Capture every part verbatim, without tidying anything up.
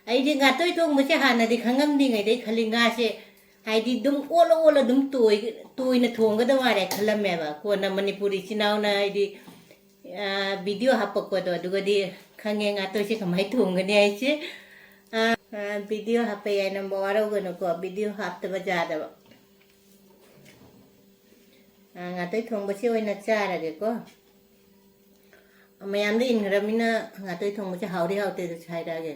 ꯑꯩꯗꯤ ꯉꯥꯇꯣꯏ ꯊꯣꯡꯕꯁꯦ ꯍꯥꯟꯅꯗꯤ ꯈꯪꯉꯝꯗ꯭ꯔꯤꯉꯩꯗꯩ ꯈꯜꯂꯤ, ꯉꯥꯁꯦ ꯍꯥꯏꯗꯤ ꯑꯗꯨꯝ ꯑꯣꯠꯂ ꯑꯣꯠꯂ ꯑꯗꯨꯝ ꯇꯣꯏ-, ꯇꯣꯏꯅ ꯊꯣꯡꯒꯗꯕ ꯃꯥꯜꯂꯦ ꯈꯜꯂꯝꯃꯦꯕ꯫ ꯀꯣꯟꯅ ꯃꯅꯤꯄꯨꯔꯤ ꯏꯆꯤꯟ ꯏꯅꯥꯎꯅ ꯍꯥꯏꯗꯤ, ꯑ, ꯚꯤꯗꯤꯑꯣ ꯍꯥꯞꯄꯛꯄꯗꯣ, ꯑꯗꯨꯒꯗꯤ ꯈꯪꯉꯦ ꯉꯥꯇꯣꯏꯁꯦ ꯀꯃꯥꯏꯅ ꯊꯣꯡꯒꯅꯤ ꯍꯥꯏꯁꯦ꯫ ꯑ, ꯑ, ꯚꯤꯗꯤꯑꯣ ꯍꯥꯞꯄ ꯌꯥꯏ, ꯅꯝꯕ ꯋꯥꯔꯧꯒꯅꯨꯀꯣ, ꯚꯤꯗꯤꯑꯣ ꯍꯥꯞꯇꯕ ꯌꯥꯗꯕ꯫ ꯑ, ꯉꯥꯇꯣꯏ ꯊꯣꯡꯕꯁꯤ ꯑꯣꯏꯅ ꯆꯥꯔꯒꯦꯀꯣ꯫ ꯃꯌꯥꯝꯗ ꯏꯟꯈ꯭ꯔꯃꯤꯅ ꯉꯥꯇꯣꯏ ꯊꯣꯡꯕꯁꯦ ꯍꯥꯎꯔꯤ ꯍꯥꯎꯇꯦꯗꯨꯁꯨ ꯍꯥꯏꯔꯛꯑꯒꯦ꯫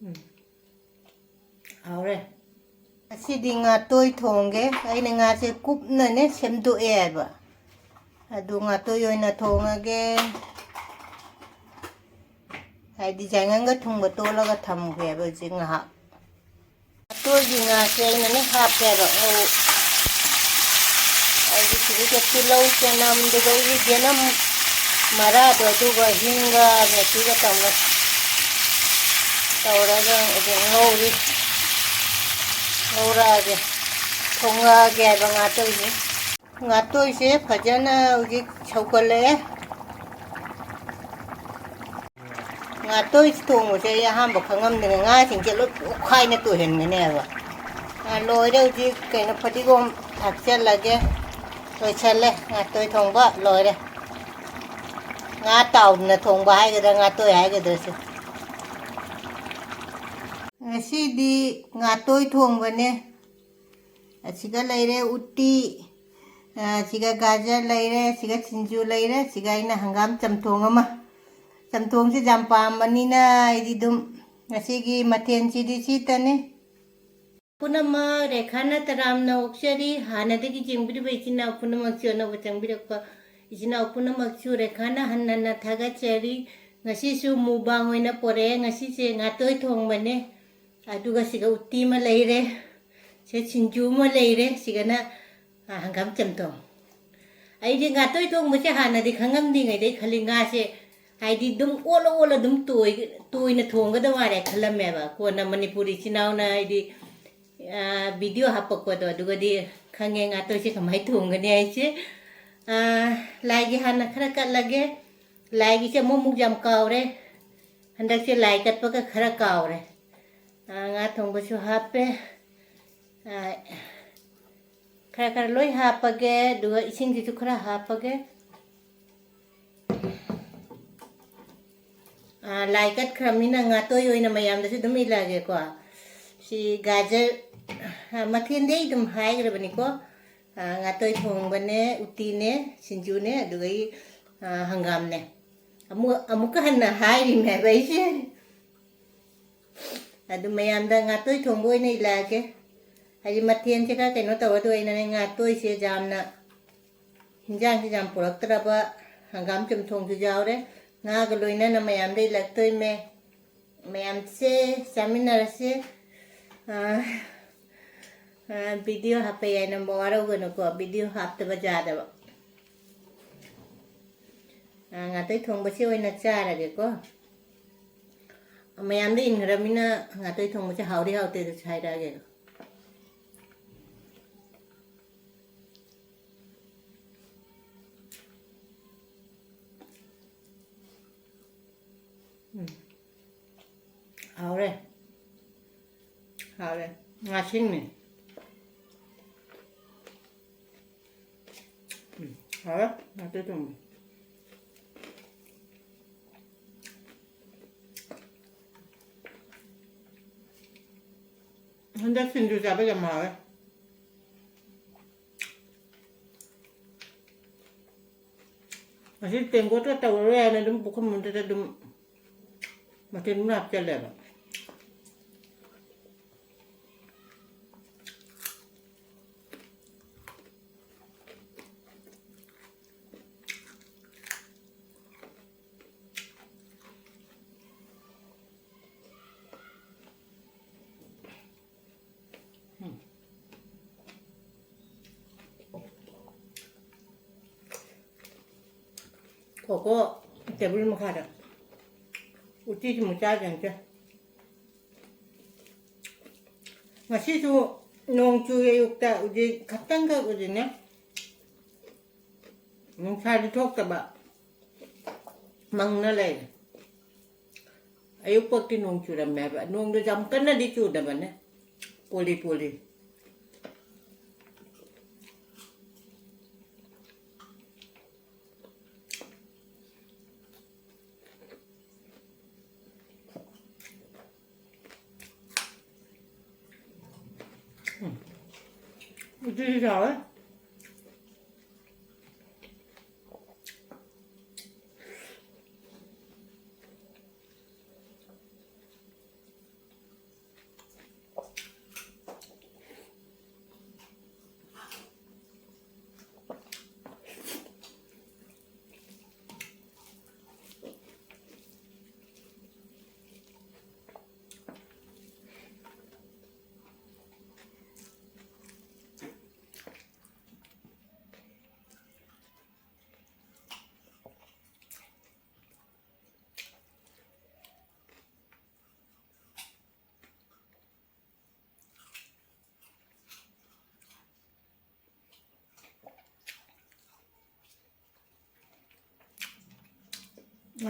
ꯎꯝ꯫ ꯍꯥꯎꯔꯦ꯫ ꯉꯁꯤꯗꯤ ꯉꯥꯇꯣꯏ ꯊꯣꯡꯒꯦ꯫ ꯑꯩꯅ ꯉꯥꯁꯦ ꯀꯨꯞꯅꯅꯦ ꯁꯦꯝꯗꯣꯛꯑꯦ ꯍꯥꯏꯕ꯫ ꯑꯗꯨ ꯉꯥꯇꯣꯏ ꯑꯣꯏꯅ ꯊꯣꯡꯉꯒꯦ꯫ ꯍꯥꯏꯗꯤ ꯌꯥꯏꯉꯪꯒ ꯊꯨꯝꯒ ꯇꯣꯠꯂꯒ ꯊꯝꯒꯦꯕ ꯍꯧꯖꯤꯛ ꯉꯥꯏꯍꯥꯛ꯫ ꯉꯥꯇꯣꯏꯒꯤ ꯉꯥꯁꯦ ꯑꯩꯅꯅꯦ ꯍꯥꯞꯄꯦꯕ꯫ ꯉꯧ-, ꯑꯩꯗꯤ ꯁꯤꯗꯩꯗ ꯇꯤꯜꯍꯧ, ꯆꯅꯝ, ꯑꯗꯨꯒ ꯌꯦꯅꯝ ꯃꯔꯥꯗꯣ, ꯑꯗꯨꯒ ꯍꯤꯡꯒ ꯃꯦꯊꯤꯒ ꯇꯧꯔ ꯇꯧꯔꯒ ꯑꯗꯨꯝ ꯉꯧꯔꯤ꯫ ꯉꯧꯔꯛꯑꯒꯦ꯫ ꯊꯣꯡꯉꯛꯑꯒꯦ ꯍꯥꯏꯕ ꯉꯥꯇꯣꯏꯁꯦ꯫ ꯉꯥꯇꯣꯏꯁꯦ ꯐꯖꯅ ꯍꯧꯖꯤꯛ ꯁꯧꯒꯠꯂꯛꯑꯦ꯫ ꯉꯥꯇꯣꯏ ꯊꯣꯡꯕꯁꯦ ꯑꯩ ꯑꯍꯥꯟꯕ ꯈꯪꯉꯝꯗꯅ ꯉꯥꯁꯤꯡꯁꯦ ꯂꯣꯏ ꯄꯣꯛꯈꯥꯏꯅ ꯇꯣꯏꯍꯟꯒꯅꯦꯕ꯫ ꯑ, ꯂꯣꯏꯔꯦ ꯍꯧꯖꯤꯛ ꯀꯩꯅꯣ ꯐꯗꯤꯒꯣꯝ ꯊꯥꯛꯆꯜꯂꯒꯦ꯫ ꯂꯣꯏꯁꯜꯂꯦ ꯉꯥꯇꯣꯏ ꯊꯣꯡꯕ ꯂꯣꯏꯔꯦ꯫ ꯉꯥ ꯇꯥꯎꯗꯅ ꯊꯣꯡꯕ ꯍꯥꯏꯒꯗ꯭ꯔꯥ ꯉꯥꯇꯣꯏ ꯍꯥꯏꯒꯗ꯭ꯔꯥ ꯁꯤ꯫ ꯉꯁꯤꯗꯤ ꯉꯥꯇꯣꯏ ꯊꯣꯡꯕꯅꯦ꯫ ꯑꯁꯤꯒ ꯂꯩꯔꯦ ꯎꯇꯤ, ꯑ, ꯁꯤꯒ ꯒꯥꯖꯔ ꯂꯩꯔꯦ, ꯁꯤꯒ ꯁꯤꯡꯖꯨ ꯂꯩꯔꯦ, ꯁꯤꯒ ꯑꯩꯅ ꯍꯪꯒꯥꯝ ꯆꯝꯊꯣꯡ ꯑꯃ꯫ ꯆꯝꯊꯣꯡꯁꯤ ꯌꯥꯝ ꯄꯥꯝꯕꯅꯤꯅ ꯑꯩꯗꯤ ꯑꯗꯨꯝ ꯉꯁꯤꯒꯤ ꯃꯊꯦꯜꯁꯤꯗꯤ ꯁꯤꯇꯅꯤ꯫ ꯄꯨꯝꯅꯃꯛ ꯔꯦꯈꯥꯅ ꯇꯔꯥꯝꯅ ꯑꯣꯛꯆꯔꯤ꯫ ꯍꯥꯟꯅꯗꯒꯤ ꯌꯦꯡꯕꯤꯔꯤꯕ ꯏꯆꯤꯟ ꯏꯅꯥꯎ ꯄꯨꯝꯅꯃꯛꯁꯨ ꯑꯅꯧꯕ ꯆꯪꯕꯤꯔꯛꯄ ꯏꯆꯤꯟ ꯏꯅꯥꯎ ꯄꯨꯝꯅꯃꯛꯁꯨ ꯔꯦꯈꯥꯅ ꯍꯟꯅ ꯍꯟꯅ ꯊꯥꯒꯠꯆꯔꯤ꯫ ꯉꯁꯤꯁꯨ ꯃꯨꯛꯕꯥꯡ ꯑꯣꯏꯅ ꯄꯣꯔꯛꯑꯦ꯫ ꯉꯁꯤꯁꯦ ꯉꯥꯇꯣꯏ ꯊꯣꯡꯕꯅꯦ꯫ ꯑꯗꯨꯒ ꯁꯤꯒ ꯎꯇꯤ ꯑꯃ ꯂꯩꯔꯦ꯫ ꯁꯤ ꯁꯤꯡꯖꯨ ꯑꯃ ꯂꯩꯔꯦ꯫ ꯁꯤꯒꯅ, ꯑ, ꯍꯪꯒꯥꯝ ꯆꯝꯊꯣꯡ꯫ ꯑꯩꯗꯤ ꯉꯥꯇꯣꯏ ꯊꯣꯡꯕꯁꯦ ꯍꯥꯟꯅꯗꯤ ꯈꯪꯉꯝꯗ꯭ꯔꯤꯉꯩꯗꯩ ꯈꯜꯂꯤ ꯉꯥꯁꯦ ꯍꯥꯏꯗꯤ ꯑꯗꯨꯝ ꯑꯣꯠꯂ ꯑꯣꯠꯂ ꯑꯗꯨꯝ ꯇꯣꯏ-, ꯇꯣꯏꯅ ꯊꯣꯡꯒꯗꯕ ꯃꯥꯜꯂꯦ ꯈꯜꯂꯝꯃꯦꯕ꯫ ꯀꯣꯟꯅ ꯃꯅꯤꯄꯨꯔꯤ ꯏꯆꯤꯟ ꯏꯅꯥꯎꯅ ꯍꯥꯏꯗꯤ ꯑꯥ, video ꯍꯥꯞꯄꯛꯄꯗꯣ, ꯑꯗꯨꯒꯗꯤ ꯈꯪꯉꯦ ꯉꯥꯇꯣꯏꯁꯦ ꯀꯃꯥꯏꯅ ꯊꯣꯡꯒꯅꯤ ꯍꯥꯏꯁꯦ꯫ ꯑꯥ, ꯂꯥꯏꯒꯤ ꯍꯥꯟꯅ ꯈꯔ ꯀꯠꯂꯒꯦ꯫ ꯂꯥꯏꯒꯤꯁꯦ ꯑꯃꯨꯛ ꯑꯃꯨꯛ ꯌꯥꯝ ꯀꯥꯎꯔꯦ꯫ ꯍꯟꯗꯛꯁꯦ ꯂꯥꯏ ꯀꯠꯄꯒ ꯈꯔ ꯀꯥꯎꯔꯦ꯫ ꯑꯥ, ꯉꯥ ꯊꯣꯡꯕꯁꯨ ꯍꯥꯞꯄꯦ꯫ ꯑꯥ, ꯈꯔ ꯈꯔ ꯂꯣꯏ ꯍꯥꯞꯄꯒꯦ, ꯑꯗꯨꯒ ꯏꯁꯤꯡꯁꯤꯁꯨ ꯈꯔ ꯍꯥꯞꯄꯒꯦ꯫ ꯑꯥ, ꯂꯥꯏ ꯀꯠꯈ꯭ꯔꯕꯅꯤꯅ ꯉꯥꯇꯣꯏ ꯑꯣꯏꯅ ꯃꯌꯥꯝꯗꯁꯨ ꯑꯗꯨꯝ ꯏꯜꯂꯛꯑꯒꯦꯀꯣ꯫ ꯁꯤ ꯒꯥꯖꯔ, ꯑꯥ, ꯃꯊꯦꯜꯗꯤ ꯑꯩ ꯑꯗꯨꯝ ꯍꯥꯏꯈ꯭ꯔꯕꯅꯤꯀꯣ꯫ ꯑꯥ, ꯉꯥꯇꯣꯏ ꯊꯣꯡꯕꯅꯦ, ꯎꯇꯤꯅꯦ, ꯁꯤꯡꯖꯨꯅꯦ, ꯑꯗꯨꯒ ꯑꯩ, ꯑꯥ, ꯍꯪꯒꯥꯝꯅꯦ꯫ ꯑꯃꯨꯛ, ꯑꯃꯨꯛꯀ ꯍꯟꯅ ꯍꯥꯏꯔꯤꯅꯦ ꯍꯥꯏꯕ ꯑꯩꯁꯦ꯫ ꯑꯗꯨ ꯃꯌꯥꯝꯗ ꯉꯥꯇꯣꯏ ꯊꯣꯡꯕ ꯑꯣꯏꯅ ꯏꯜꯂꯛꯑꯒꯦ꯫ ꯍꯥꯏꯗꯤ ꯃꯊꯦꯜꯁꯦ ꯈꯔ ꯀꯩꯅꯣ ꯇꯧꯔꯗꯣꯏꯅꯅꯦ, ꯉꯥꯇꯣꯏꯁꯦ ꯌꯥꯝꯅ ꯍꯤꯟꯖꯥꯡꯁꯦ ꯌꯥꯝ ꯄꯨꯔꯛꯇ꯭ꯔꯕ, ꯍꯪꯒꯥꯝ ꯆꯝꯊꯣꯡꯁꯨ ꯌꯥꯎꯔꯦ꯫ ꯉꯥꯒ ꯂꯣꯏꯅꯅ ꯃꯌꯥꯝꯗ ꯏꯜꯂꯛꯇꯣꯏꯃꯦ꯫ ꯃꯌꯥꯝꯁꯦ ꯆꯥꯃꯤꯟꯅꯔꯁꯦ꯫ ꯑꯥ, ꯑꯥ, video ꯍꯥꯞꯄ ꯌꯥꯏ, ꯅꯝꯕ ꯋꯥꯔꯧꯒꯅꯨꯀꯣ, video ꯍꯥꯞꯇꯕ ꯌꯥꯗꯕ꯫ ꯑꯥ, ꯉꯥꯇꯣꯏ ꯊꯣꯡꯕꯁꯤ ꯑꯣꯏꯅ ꯆꯥꯔꯒꯦꯀꯣ꯫ ꯃꯌꯥꯝꯗ ꯏꯟꯈ꯭ꯔꯃꯤꯅ ꯉꯥꯇꯣꯏ ꯊꯣꯡꯕꯁꯦ ꯍꯥꯎꯔꯤ ꯍꯥꯎꯇꯦ ꯑꯗꯨꯁꯨ ꯍꯥꯏꯔꯛꯑꯒꯦ꯫ ꯎꯝ꯫ ꯍꯥꯎꯔꯦ꯫ ꯍꯥꯎꯔꯦ꯫ ꯉꯥꯁꯤꯡꯅꯦ꯫ ꯎꯝ, ꯍꯥꯎꯔꯦ꯫ ꯉꯥꯇꯣꯏ ꯊꯣꯡꯕ꯫ ꯍꯟꯗꯛ ꯁꯤꯡꯖꯨ ꯆꯥꯕ ꯌꯥꯝ ꯍꯥꯎꯋꯦ꯫ ꯑꯁꯤ ꯇꯦꯡꯀꯣꯠꯀ ꯇꯧꯔꯔꯣꯏ ꯍꯥꯏꯅ ꯑꯗꯨꯝ ꯄꯨꯈꯝ ꯑꯃꯗꯨꯗ ꯑꯗꯨꯝ ꯃꯊꯦꯜ ꯑꯗꯨꯝ ꯍꯥꯞꯆꯜꯂꯦꯕ꯫ ꯀꯣꯀꯣ ꯇꯦꯕꯜ ꯃꯈꯥꯗ ꯎꯇꯤꯁꯤ ꯑꯃꯨꯛ ꯆꯥꯒꯦ ꯑꯝꯇ꯫ ꯉꯁꯤꯁꯨ ꯅꯣꯡ ꯆꯨꯏ ꯑꯌꯨꯛꯇ, ꯍꯧꯖꯤꯛ ꯈꯛꯇꯪꯈꯛ ꯍꯧꯖꯤꯛꯅꯦ꯫ ꯅꯨꯡꯁꯥꯗꯤ ꯊꯣꯛꯇꯕ, ꯃꯪꯅ ꯂꯩꯔꯦ꯫ ꯑꯌꯨꯛ ꯄꯣꯛꯇꯤ ꯅꯣꯡ ꯆꯨꯔꯝꯃꯦ ꯍꯥꯏꯕ, ꯅꯣꯡꯗꯣ ꯌꯥꯝ ꯀꯟꯅꯗꯤ ꯆꯨꯗꯕꯅꯦ, ꯄꯣꯂꯤ ꯄꯣꯂꯤ꯫ ꯎꯝ꯫ ꯎꯇꯤꯁꯨ ꯍꯥꯎꯋꯦ꯫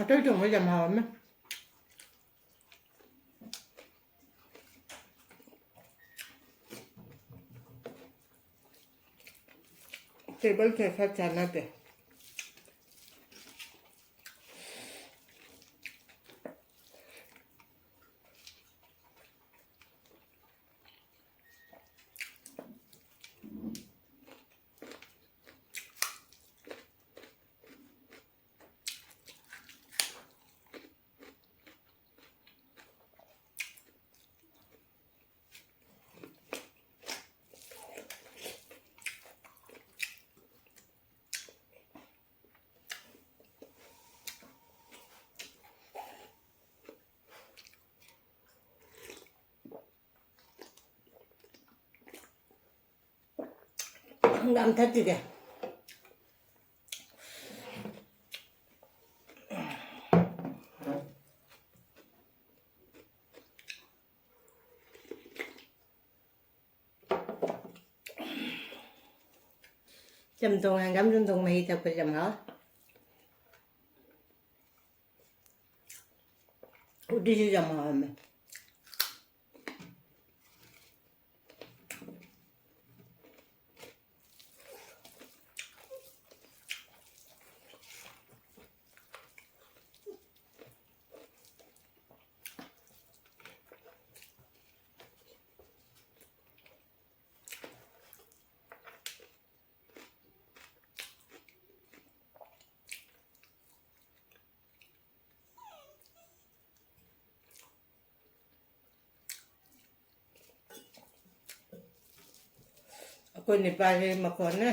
ꯑꯇꯩ ꯊꯣꯡꯕ ꯌꯥꯝ ꯍꯥꯎꯔꯝꯃꯦ꯫ Table ꯁꯦ ꯈꯔ ꯆꯥꯟꯅꯗꯦ꯫ ꯍꯪꯒꯥꯝ ꯊꯛꯈꯤꯒꯦ꯫ ꯆꯝꯊꯣꯡ, ꯍꯪꯒꯥꯝ ꯆꯝꯊꯣꯡ ꯃꯍꯤ ꯊꯛꯄꯁꯦ ꯌꯥꯝ ꯍꯥꯎꯋꯦ꯫ ꯎꯇꯤꯁꯤꯁꯨ ꯌꯥꯝ ꯍꯥꯎꯔꯝꯃꯦ꯫ ꯑꯩꯈꯣꯏ ꯅꯤꯄꯥꯁꯦ ꯃꯈꯣꯟꯅꯦ꯫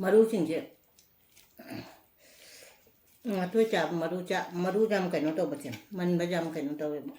ꯃꯔꯨꯁꯤꯡꯁꯦ, ꯉꯥꯇꯣꯏ ꯆꯥꯕ ꯃꯔꯨ ꯆꯥ-, ꯃꯔꯨ ꯌꯥꯝ ꯀꯩꯅꯣ ꯇꯧꯕꯁꯦ, ꯃꯟꯕ ꯌꯥꯝ ꯀꯩꯅꯣ ꯇꯧꯋꯦꯕ꯫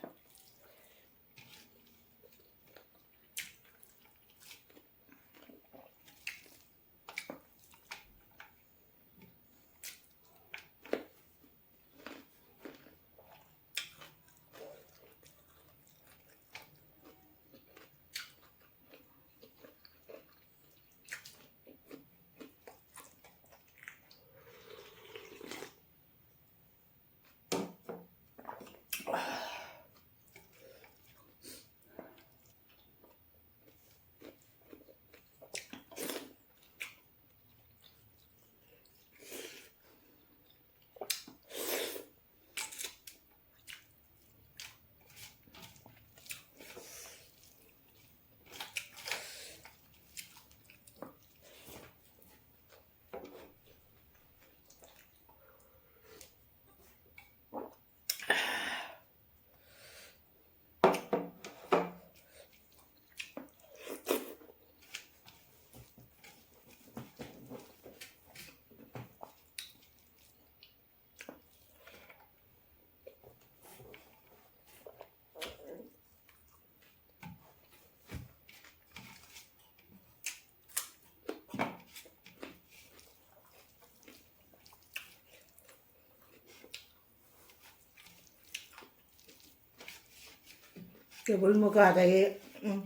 ꯀꯦꯕꯜ ꯃꯨꯒꯥꯗꯒꯤ, ꯎꯝ꯫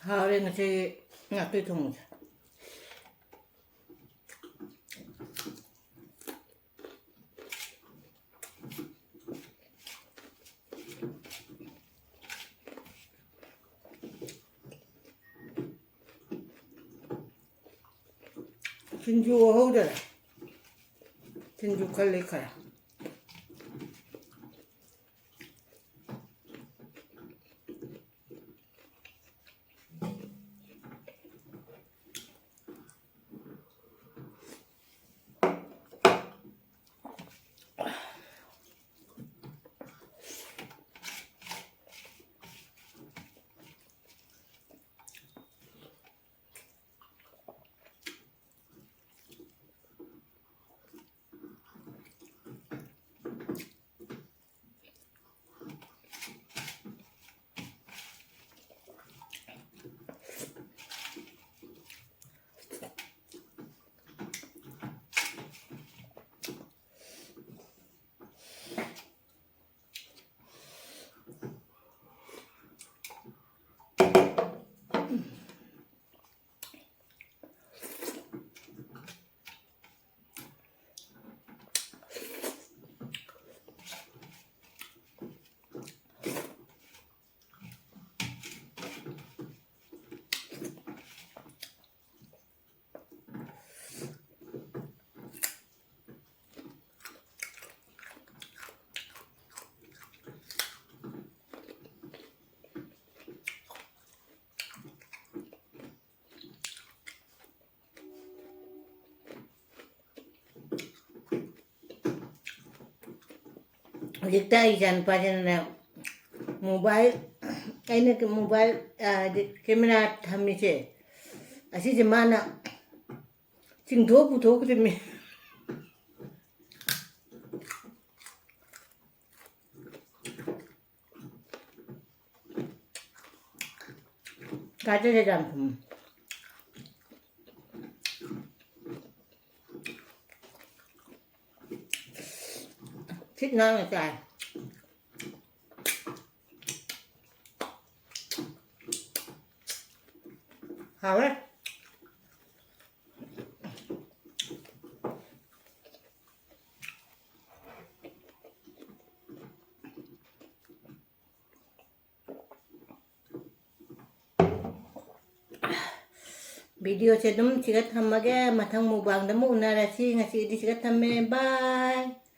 ꯍꯥꯎꯔꯦ ꯉꯁꯤ ꯉꯥꯇꯣꯏ ꯊꯣꯡꯕꯁꯦ꯫ ꯁꯤꯡꯖꯨ ꯍꯧꯗꯔꯦ꯫ ꯁꯤꯡꯖꯨ ꯈꯜꯂꯤ ꯈꯔ꯫ ꯍꯧꯖꯤꯛꯇ ꯑꯩ ꯏꯆꯥꯅꯨꯄꯥꯁꯤꯅꯅꯦ, ꯃꯣꯕꯥꯏꯜ, ꯑꯩꯅ ꯃꯣꯕꯥꯏꯜ, ꯑ, ꯍꯥꯏꯗꯤ ꯀꯦꯃꯦꯔꯥ ꯊꯝꯃꯤꯁꯦ, ꯑꯁꯤꯁꯦ ꯃꯥꯅ ꯆꯤꯡꯊꯣꯛ ꯄꯨꯊꯣꯛꯈ꯭ꯔꯤꯃꯤ꯫ ꯀꯥꯏꯗꯩ ꯌꯥꯝ ꯊꯨꯝ꯫ ꯁꯤꯠ ꯅꯥꯟꯅ ꯆꯥꯏ꯫ ꯍꯥꯎꯔꯦ꯫ ꯚꯤꯗꯤꯑꯣꯁꯦ ꯑꯗꯨꯝ ꯁꯤꯒ ꯊꯝꯃꯒꯦ, ꯃꯊꯪ ꯃꯨꯛꯕꯥꯡꯗ ꯑꯃꯨꯛ ꯎꯅꯔꯁꯤ꯫ ꯉꯁꯤꯒꯤꯗꯤ ꯁꯤꯒ ꯊꯝꯃꯦ, ꯕꯥꯏ꯫